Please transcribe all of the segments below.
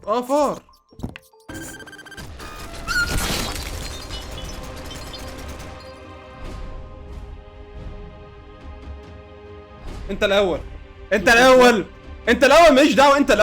اه فار. انت الاول، انت الاول، انت الاول، ماليش دعوه، انت الاول.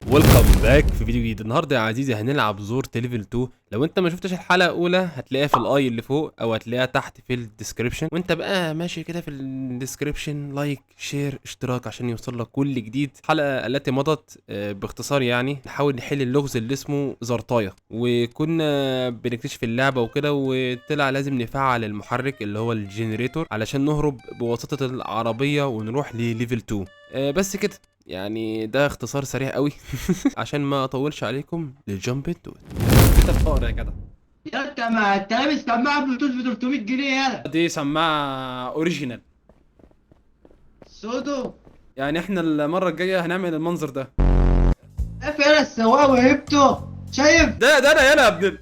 welcome back في فيديو جديد. النهارده يا عزيزي هنلعب Zorta level 2. لو انت ما شفتش الحلقة الاولى هتلاقيها في ال i اللي فوق او هتلاقيها تحت في ال description. وانت بقى ماشي كده في ال description، like، share، اشتراك عشان يوصل لك كل جديد. الحلقة التي مضت باختصار يعني نحاول نحل اللغز اللي اسمه زرطايه، وكنا بنكتشف اللعبة وكده، وطلع لازم نفعل المحرك اللي هو ال generator علشان نهرب بواسطة العربية ونروح ل level 2. بس كده يعني، ده اختصار سريع قوي عشان ما اطولش عليكم. لل jump into. انت فقر يا جدع. يا انت ما انت لابس سماعه بلوتوث ب 300 جنيه يالا. دي سماعه original. سودو. يعني احنا المرة الجاية هنعمل المنظر ده. اف يالا السواق وهبته شايف؟ ده انا يالا يا ابن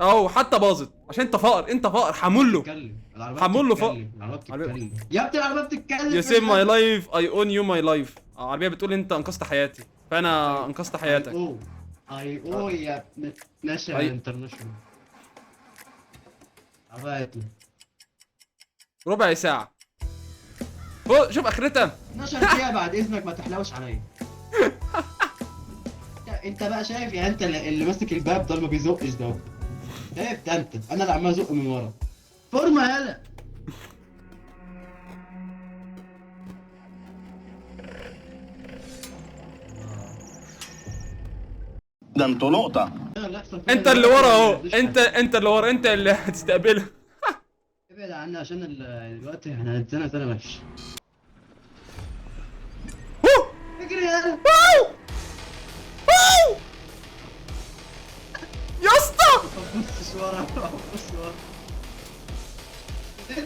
اهو حتى باظت عشان انت فقر، انت فقر. حمله حمله فوق. العربية بتتكلم يا ابني، العربية بتتكلم. you save my life، I owe you my life. العربية بتقول انت انقذت حياتي فانا انقذت حياتك. او اي او يا ابن national international. عربيتي ربع ساعة فوق، شوف اخرتها. 12 دقيقة بعد اذنك ما تحلوش عليا. انت بقى شايف يعني، انت اللي ماسك الباب ده اللي ما بيزقش ده، شايف ده انت، انا اللي عمال ازق من ورا. فورمه يالا. ده انتوا لقطة. انت اللي ورا اهو، انت اللي ورا، انت اللي هتستقبلها. ابعد عني عشان الوقت احنا هنتزنق زنقه وحشة. اجري يالا. يا اسطى بص ورا، بص ورا.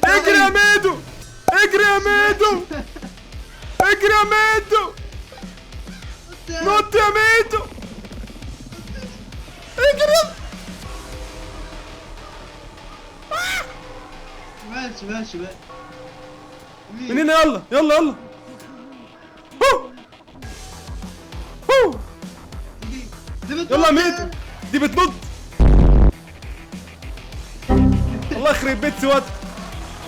اجري يا ميدو، اجري يا ميدو، اجري يا ميدو، نط يا ميدو، اجري. ماشي ماشي ماشي. من هنا يلا يلا يلا. هو هو يلا يا ميدو، دي بتنط. الله يخرب بيت سواتك.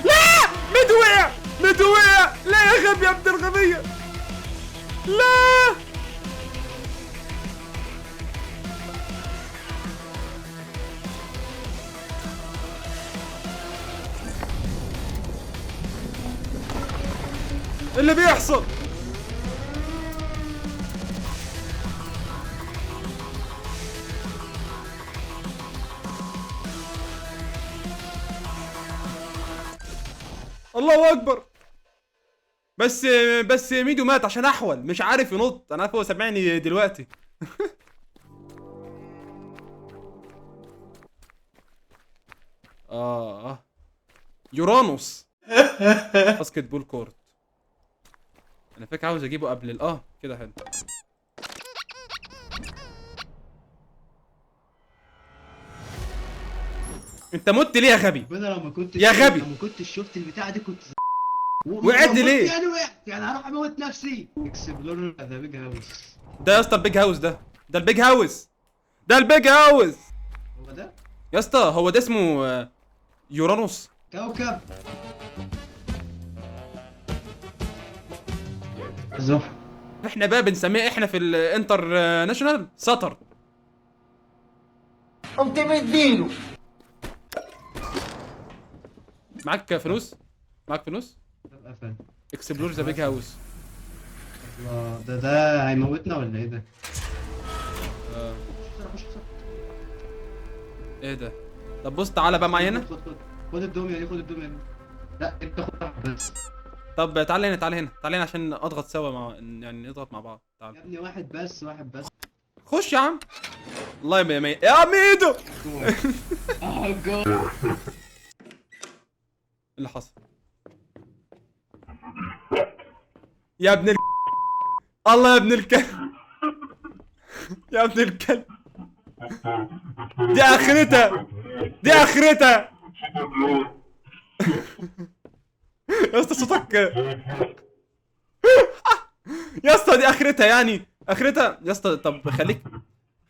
لا ميدو وقع، ميدو وقع. لا يا غبي يا ابن الغبية، لا. اللي بيحصل؟ الله اكبر. بس ميدو مات عشان احول مش عارف ينط. انا عارف هو سامعني دلوقتي. اه يورانوس. basketball court. انا فاكر عاوز اجيبه قبل ال كده حلو. انت مت ليه يا غبي؟ ربنا لو ما كنت يا غبي، لو ما كنتش شفت البتاعه دي كنت وقعت ليه؟ يعني وقعت، يعني هروح اموت نفسي. explore the big house. ده يا اسطى ال big house، ده ال big house، ده ال big house. هو ده يا اسطى، هو ده اسمه يورانوس. كوكب زحل. احنا بقى بنسميه احنا في ال international Saturn. قمت مديله. معاك فلوس؟ معاك فلوس؟ explore the big house. الله، ده هيموتنا ولا ايه ده؟ ايه ده؟ طب بص تعالى بقى معايا هنا. خد خد خد الدمية دي، خد الدمية دي. لا انت خد بس. طب تعالى هنا، تعالى هنا، تعالى هنا عشان اضغط سوا مع، يعني نضغط مع بعض. تعالى يا ابني، واحد بس، واحد بس. خش يا عم. الله يا مي يا ميدو. اللي حصل يا ابن الله، يا ابن الكلب، يا ابن الكلب. دي اخرتها، دي اخرتها. يا اسطى صوتك. يا اسطى دي اخرتها يعني، اخرتها يا اسطى. طب خليك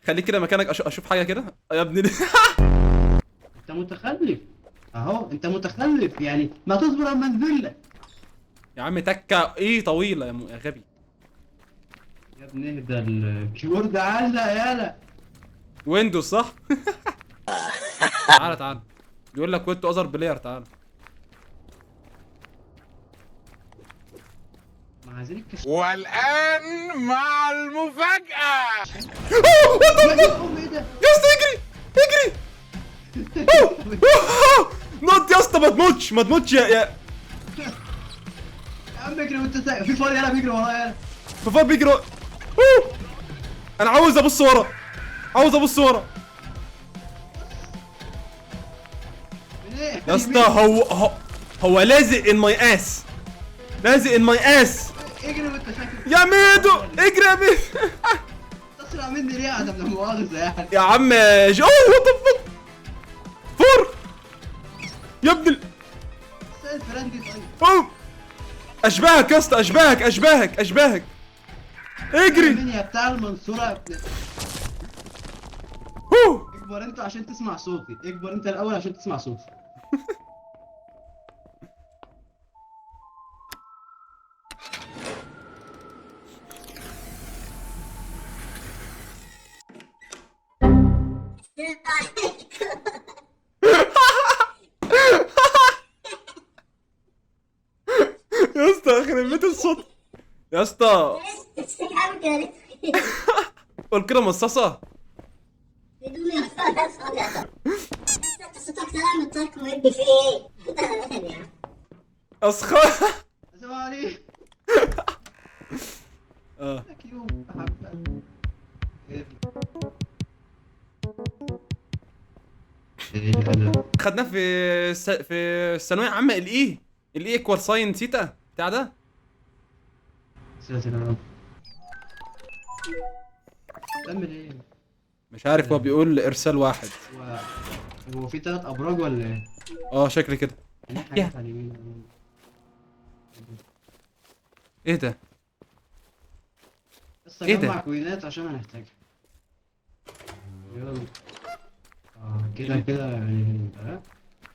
خليك كده مكانك، اشوف حاجة كده يا ابني. انت متخلف اهو، انت متخلف يعني، ما تصبر اما انزل لك. يا عم تكه ايه طويلة يا غبي. يا ابني اهدى، ال keyboard علق يالا. Windows صح؟ تعالى تعالى، بيقول لك wait to other player. تعالى ما عايزين الكش. والآن مع المفاجأة. ايه ده؟ يا اسطى اجري اجري. نط يا اسطى، ما تموتش ما تموتش يا يا عم اجري وانت سايق، في فار يلا بيجري ورايا. في فار بيجري. انا عاوز ابص ورا، عاوز ابص ورا يا اسطى. هو لازق in my ass، لازق in my ass. اجري وانت ساكت يا ميدو، اجري يا ميدو. تسرع مني ليه يا عم؟ لا مؤاخذة يعني يا عم. oh what the fuck، فور يا ابن الفران دي. طيب اوه اشباهك يا اسطى، اشباهك اشباهك اشباهك. اجري مين يا بتاع المنصورة يا ابن. اكبر انت عشان تسمع صوتي، اكبر انت الاول عشان تسمع صوتي. يا اسطى خرب بيت الصوت يا اسطى. قول كده مصاصة. اسخن. السلام عليكم. خدناه في في الثانوية العامة. ال E ال E equal sine theta بتاع ده. تعمل ايه؟ مش عارف، هو بيقول ارسال واحد. هو في 3 ابراج ولا ايه؟ اه شكل كده. ايه ده؟ بس اجمع كوينات عشان هنحتاجها. يلا كده كده يعني.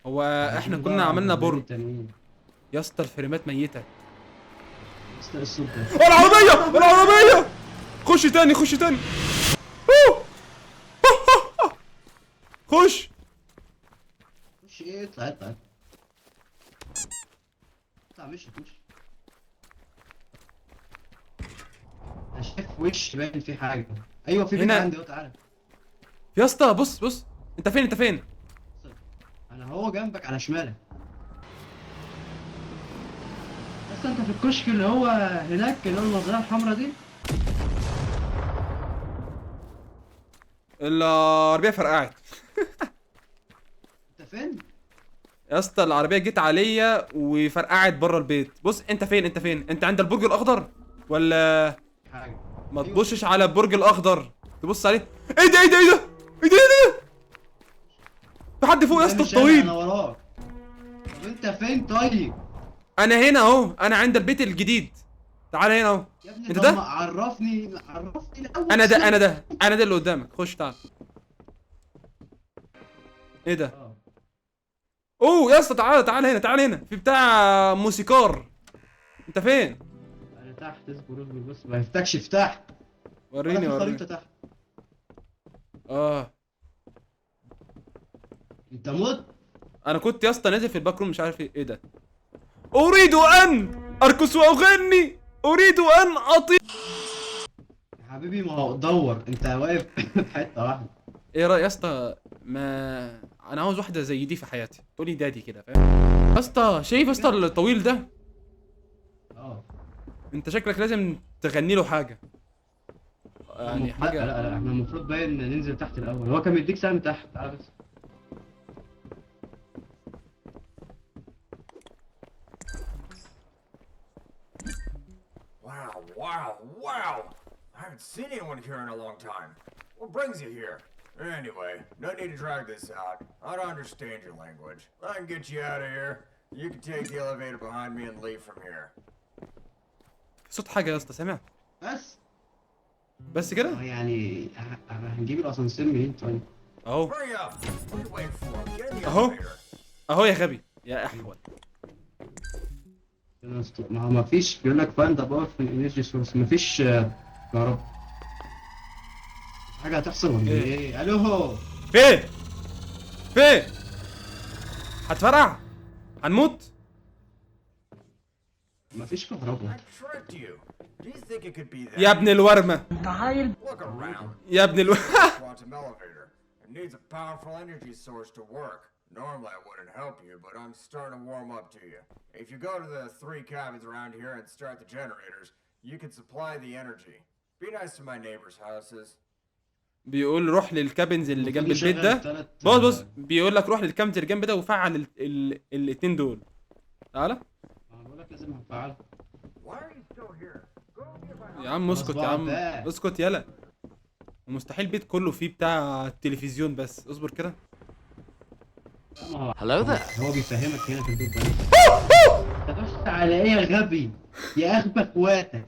هو احنا كنا عملنا برج يا اسطى. الفريمات ميته. العربية العربية، خش تاني خش تاني. خش خش. ايه اطلع اطلع اطلع. مش مش انا شايف وش باين في حاجة. ايوه في بيت عندي اهو، تعالى يا اسطى. بص بص، انت فين انت فين؟ انا هو جنبك على شمالك. بس انت في الكشك اللي هو هناك، اللي هو المزرعة الحمراء دي. العربية فرقعت. انت فين؟ يا اسطى العربية جت عليا وفرقعت بره البيت. بص انت فين انت فين؟ انت عند البرج الاخضر ولا حاجة؟ ما تبصش على البرج الاخضر، تبص عليه. ايه ده ايه ده ايه ده ايه ده ايه ده؟ في حد فوق يا اسطى الطويل. انا وراك. طب انت فين طيب؟ انا هنا اهو، انا عند البيت الجديد. تعالى هنا اهو. يا ابني انت ده؟ عرفني عرفني الاول. انا ده انا ده انا ده اللي قدامك. خش تعالى. ايه ده؟ اوه يا اسطى تعالى تعالى هنا تعالى هنا، في بتاع موسيقار. انت فين؟ انا تحت. اصبر اصبر بس ما يفتحش. افتح وريني وريني. خريطة تحت. انت مت؟ انا كنت يا اسطى نازل في ال back room مش عارف ايه ده. اريد ان ارقص واغني، اريد ان اطير. يا حبيبي ما هو دور، انت واقف في حتة واحدة. ايه رايك يا اسطى؟ ما انا عاوز واحدة زي دي في حياتي، تقولي daddy كده فاهم؟ يا اسطى شايف يا اسطى الطويل ده؟ انت شكلك لازم تغني له حاجة يعني حاجة. لا لا احنا المفروض باين ننزل تحت الاول. هو كان بيديك سهم تحت. تعالى بس. Wow, wow, wow! I haven't seen anyone here in a long time. What brings you here? Anyway, no need to drag this out. I don't understand your language. I can get you out of here. You can take the elevator behind me and leave from here. صوت حاجة يا اسطى، سامع؟ بس بس كده؟ يعني هنجيب الاسانسير منين طيب؟ اهو اهو اهو يا غبي يا احول. ما هو ما فيش، بيقول لك find a powerful energy source، ما فيش كهرباء. حاجة هتحصل ولا ايه؟ الو فين؟ فين؟ هتفرقع؟ هنموت؟ مفيش كهرباء. يا ابن الورمة. يا ابن الورمة. Normally I wouldn't help you, but I'm starting to warm up to you. If you go to the 3 cabins around here and start the generators, you can supply the energy. Be nice to my neighbors' houses. بيقول روح لل cabins اللي جنب البيت ده. بص بص، بيقول لك روح لل cabins اللي جنب ده وفعل الاثنين دول. تعالى. بقول لك لازم افعل. يا عم اسكت يا عم اسكت يلا. ومستحيل البيت كله فيه بتاع التلفزيون، بس اصبر كده. Hello there. هو بيفهمك هنا في البيت ده. انت دوست على ايه يا غبي؟ يا اغبى اخواتك.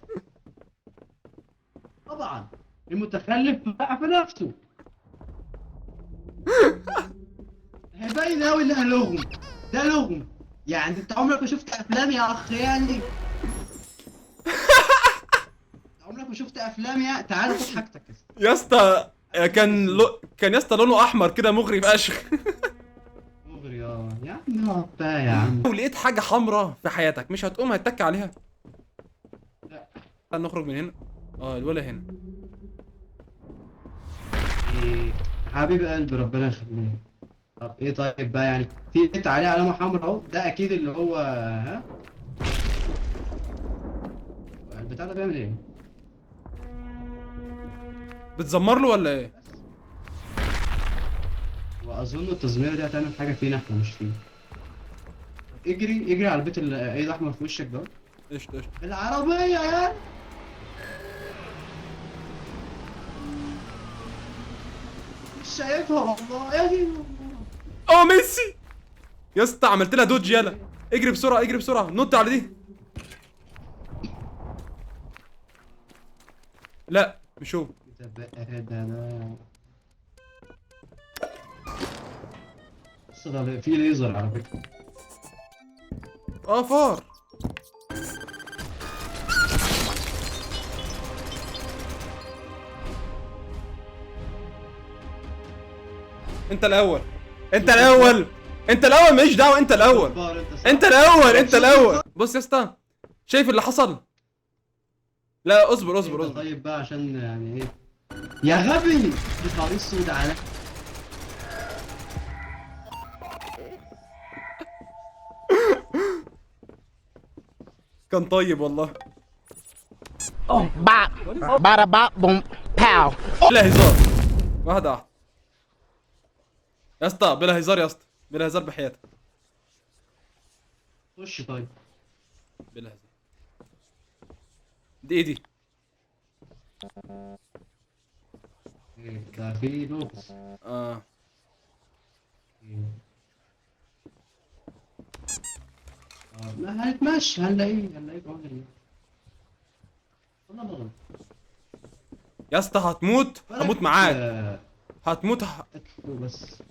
طبعا المتخلف بقى في نفسه. هيبين قوي انها لغم، ده لغم. يعني انت عمرك ما شفت افلام يا اخ؟ يعني عمرك ما شفت افلام يا تعالى خد حاجتك يا اسطى. كان يا اسطى لونه احمر كده مغري فشخ. مغري يا عم بقى يا عم. لو لقيت حاجة حمراء في حياتك مش هتقوم هتتك عليها؟ لا. تعال نخرج من هنا. الولا هنا. إيه حبيب قلبي ربنا يخليك. طب ايه طيب بقى، يعني في بيت عليه علامة حمراء اهو، ده اكيد اللي هو ها البتاع ده بيعمل ايه؟ بتزمر له ولا ايه؟ واظن التزميره دي هتعمل حاجة فينا احنا مش فيه. اجري اجري على البيت اللي ايه الاحمر في وشك ده. قشطه قشطه. العربية يا مش شايفها والله يا دي. ميسي يا اسطى، عملت لها dodge. يلا اجري بسرعة اجري بسرعة، نط على دي. لا مش هو. ده بس ده في ليزر على فكرة. فار. انت الاول انت الاول انت الاول، ماليش دعوه، انت الاول انت الاول انت الاول. بص يا اسطى، شايف اللي حصل؟ لا اصبر اصبر اصبر. طيب بقى عشان يعني ايه يا غبي؟ دي خريطة سود على كان طيب والله. bop bada bop boom pow. بلا هزار، واحدة واحدة يا اسطى، بلا هزار يا اسطى، بلا هزار بحياتك. خش طيب. بلا هزار. دي ايه دي؟ ده في لغز. ما هنتمشى، هنلاقيه هنلاقيه بعون الله. والله بغلط يا اسطى، هتموت هموت معاك. هتموت بس.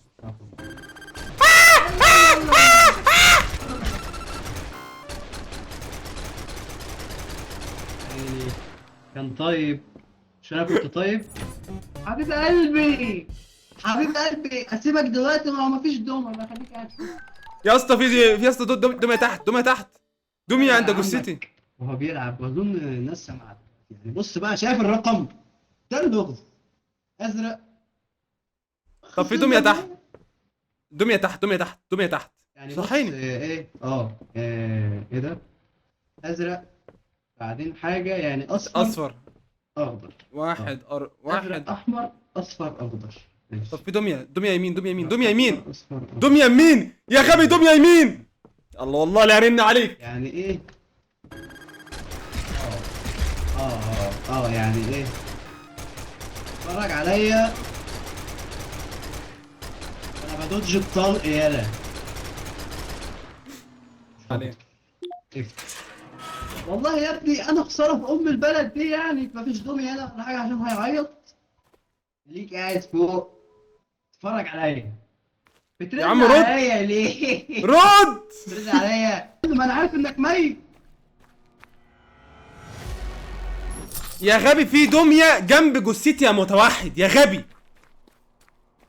كان طيب عشان انا كنت طيب. حبيب قلبي حبيب قلبي، اسيبك دلوقتي ما هو مفيش دومه، ما خليك قاعد يا اسطى. في يا اسطى دمية تحت، دمية تحت، دمية عند جثتي وهو بيلعب. واظن الناس سمعت يعني. بص بقى، شايف الرقم ده؟ اللغز ازرق. طب في دمية تحت، دمية تحت، دمية تحت، دمية تحت يعني. صحيني. ايه ايه ده؟ ازرق بعدين حاجة يعني اصفر، اصفر اخضر. واحد واحد أزرق، احمر اصفر اخضر. طب في دمية، دمية يمين، دمية يمين، دمية يمين، اصفر، دمية يمين يا غبي، دمية يمين. الله والله لا يرن عليك. يعني ايه؟ يعني ايه؟ اتفرج عليا انا بدوج الطلق. يالا عليك. والله يا ابني انا خسارة في ام البلد دي، يعني مفيش دمية هنا ولا حاجة عشان هيعيط. ليك قاعد فوق اتفرج عليا. بترن يا عم رد. عليا ليه؟ رد. بترن عليا، ما انا عارف انك ميت. يا غبي في دمية جنب جثتي يا متوحد يا غبي. يا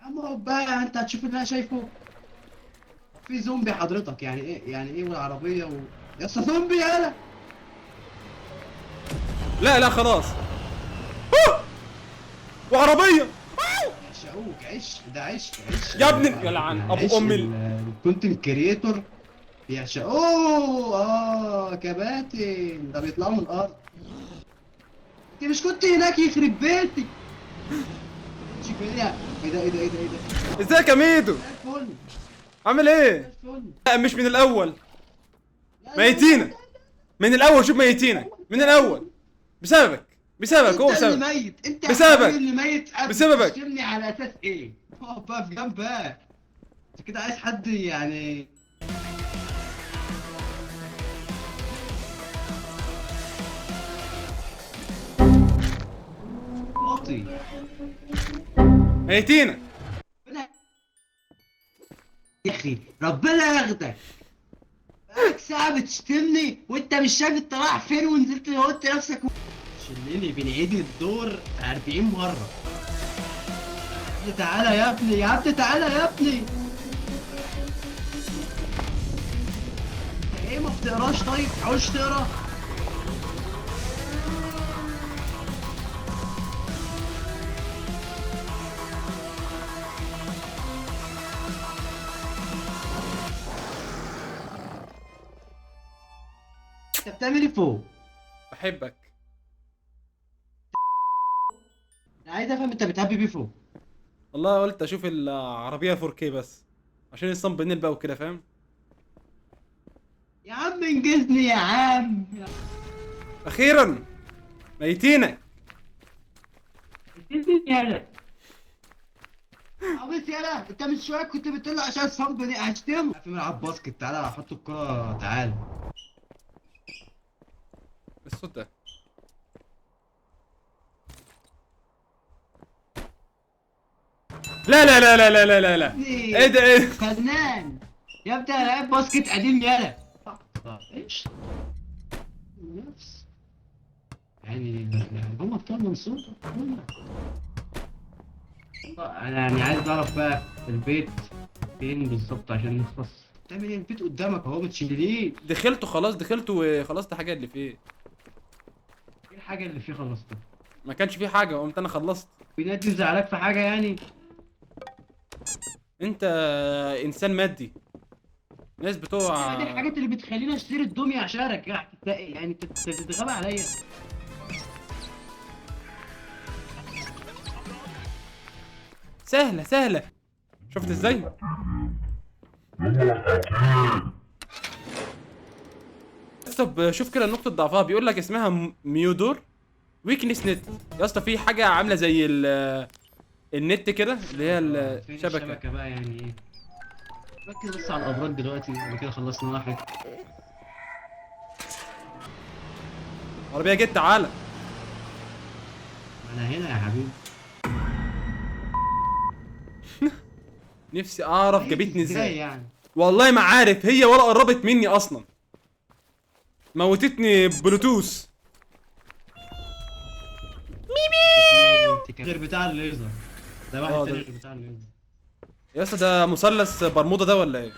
عم اقعد بقى، انت هتشوف اللي انا شايفه. في زومبي حضرتك، يعني ايه يعني ايه والعربية يا اسطى زومبي يالا. لا لا خلاص. وعربية. عشقوك عش ده عش عش يا ابن يلعن ابو ام ال content creator بيعشقوه. كباتن ده بيطلعوا من الارض. انت مش كنت هناك يخرب بيتك. شوف ايه ده ايه ده ايه ده ايه ده. ازيك يا ميدو؟ الفل. عامل ايه؟ لا مش من الاول. ميتينك من الاول. شوف ميتينك من الاول بسببك. بسببك هو انت اللي بسببك. ميت انت بسببك. اللي ميت بسببك. بتشتمني على اساس ايه؟ اقف بقى في جنب بقى. انت كده عايز حد يعني. واطي. ميتينك يا اخي ربنا ياخدك. بقالك ساعة بتشتمني وانت مش شايف انت رايح فين، ونزلت قلت نفسك شلني. بنعيد الدور 40 مرة. تعالى يا ابني يا ابني تعالى يا ابني. انت ايه ما بتقراش؟ طيب ما بتحاولش تقرا؟ انت بتعمل ايه فوق؟ بحبك. انا عايز افهم انت بتهبي بيه فوق. والله قلت اشوف العربية 4K بس عشان ال thumbnail بقى وكده فاهم؟ يا عم انجزني يا عم. اخيرا ميتينك. انجزني يالا. عبيط يالا، انت من شوية كنت بتقول له عشان ال thumbnail هشتمه. في ملعب basket، تعالى احط الكره، تعالى. الصوت ده لا لا لا لا لا لا لا لا. ايه ده ايه؟ فنان يا ابني، انا لعيب basket قديم يالا. ايش؟ نفس يعني هم بتوع المنصورة. انا يعني عايز اعرف بقى البيت فين بالظبط عشان نخلص. تعمل ايه؟ البيت قدامك اهو، بتشيليه. دخلته خلاص، دخلته وخلصت الحاجة اللي فيه. ايه الحاجة اللي فيه خلصتها؟ ما كانش فيه حاجة، قمت انا خلصت. بينادي زعلك في حاجة يعني؟ انت انسان مادي. ناس بتوع دي الحاجات اللي بتخليني اشتري الدمية عشان ارجعك يعني تتغاب عليا. سهلة سهلة. شفت ازاي؟ طب شوف كده نقطة ضعفها، بيقول لك اسمها ميودور weakness net. يا اسطى في حاجة عاملة زي النت كده اللي هي الشبكة. الشبكة بقى يعني ايه؟ ركز بس على الأبراج دلوقتي، بعد كده خلصنا واحد. عربية جت، تعالى. أنا هنا يا حبيبي. نفسي أعرف جابتني إزاي يعني. والله ما عارف، هي ولا قربت مني أصلا. موتتني بلوتوث. ميمي غير بتاع الليزر ده، واحد تاني غير بتاع الليزر. يا اسطى ده مثلث برمودا ده ولا ايه؟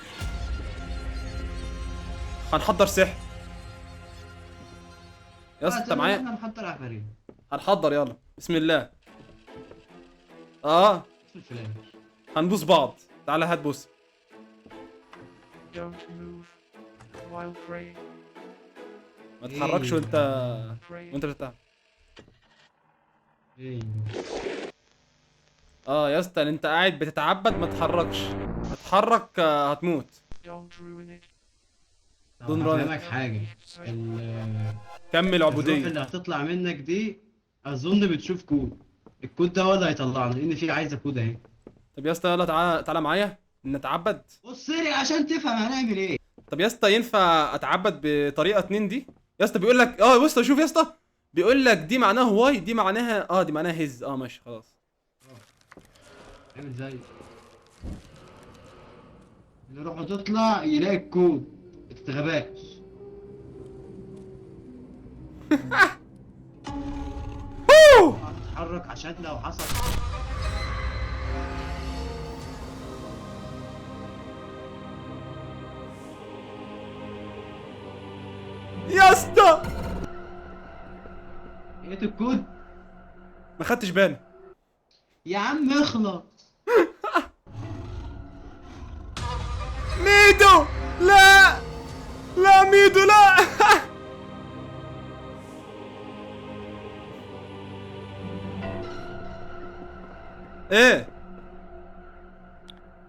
هنحضر سحر يا اسطى. انت معايا؟ احنا هنحضر عفاريت. هنحضر، يلا بسم الله. هنبوس بعض. تعالى هات بوس. ما تتحركش وانت بتتعب. يا اسطى انت قاعد بتتعبد، ما تتحركش. هتتحرك هتموت. don't run. هفهمك حاجة، كمل عبودية. الروح اللي هتطلع منك دي اظن بتشوف كود، الكود ده هو اللي هيطلعنا، لان في عايزه كود اهي. طب يا اسطى يلا تعالى تعالى معايا نتعبد. بص لي عشان تفهم هنعمل ايه. طب يا اسطى ينفع اتعبد بطريقة 2 دي؟ يا اسطى بيقول لك بص شوف يا اسطى، بيقول لك دي معناها Y، دي معناها دي معناها his. ماشي خلاص. عامل زي اللي روحه تطلع يلاقي الكود، ما تتغباش. تتحرك عشان لو حصل. يا اسطى لقيت الكود؟ ما خدتش بالي يا عم. اخلص. ميدو لا لا، ميدو لا. ايه؟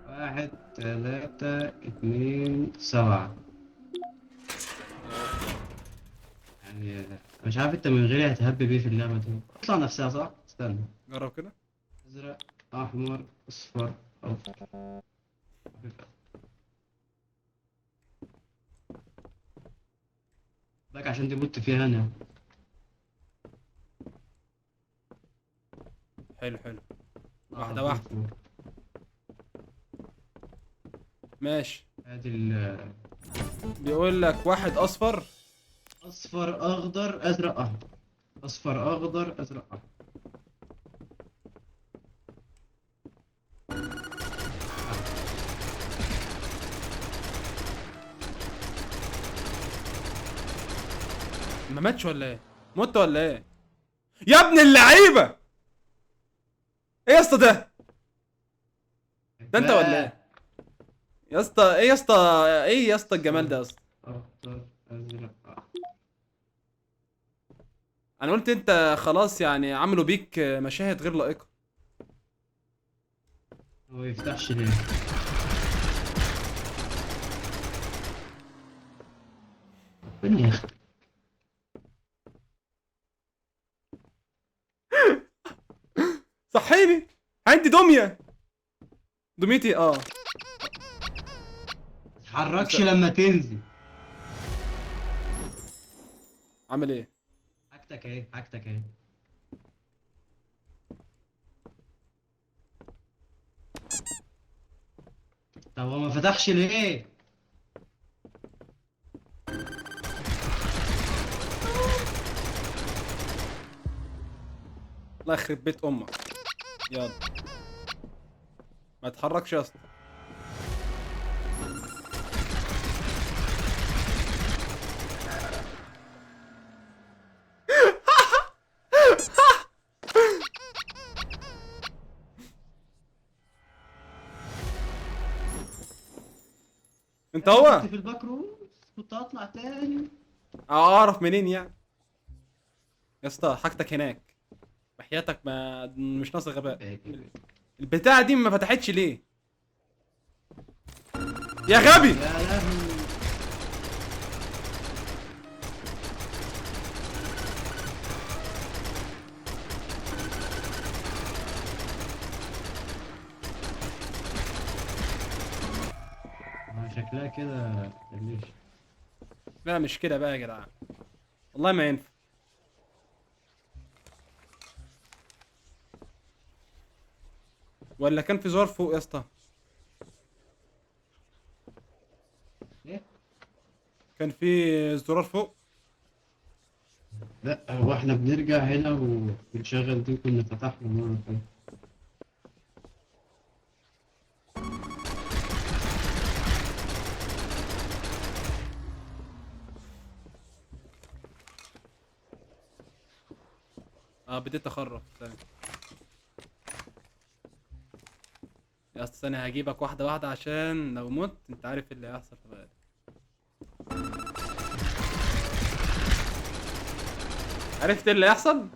1 3 2 7. يعني مش عارف انت من غيري هتهبب ايه في اللعبة دي. اطلع نفسها صح؟ استنى جرب كده. ازرق احمر اصفر اخضر. بالك عشان دي مت فيها انا. حلو حلو، واحدة واحدة. ماشي. ادي ال بيقول لك واحد اصفر، اصفر اخضر ازرق احمر، اصفر اخضر ازرق احمر. ما ماتش ولا ايه؟ مت ولا ايه؟ يا ابن اللعيبة! ايه يا اسطى ده؟ ده انت ولا ايه؟ يا اسطى ايه يا اسطى؟ ايه يا اسطى الجمال ده يا اسطى؟ اخضر ازرق احمر. انا قلت انت خلاص يعني عملوا بيك مشاهد غير لائقة. هو ما يفتحش ليه؟ ربنا يخليك. صحيني، عندي دمية. دميتي متتحركش لما تنزل. عامل ايه؟ حاجتك اهي، حاجتك اهي. طب هو ما فتحش ليه؟ الله يخرب بيت امك. يلا ما تتحركش يا اسطى. انت هو كنت في ال back room، كنت هطلع تاني. اعرف منين يعني يا اسطى؟ حاجتك هناك وحياتك، ما مش ناقص غباء. البتاعة دي ما فتحتش ليه يا غبي؟ يا لهوي. شكلها كده ليش؟ لا مش كده بقى يا جدعان، والله ما ينفع. ولا كان في زرار فوق يا اسطى؟ ايه؟ كان في زرار فوق؟ لا هو احنا بنرجع هنا وبنشغل دي، كنا فتحنا مرة تانية. بديت اخرف. ثانية يا اسطى، انا هجيبك واحدة واحدة عشان لو مت انت عارف اللي هيحصل في بالك. عرفت اللي هيحصل؟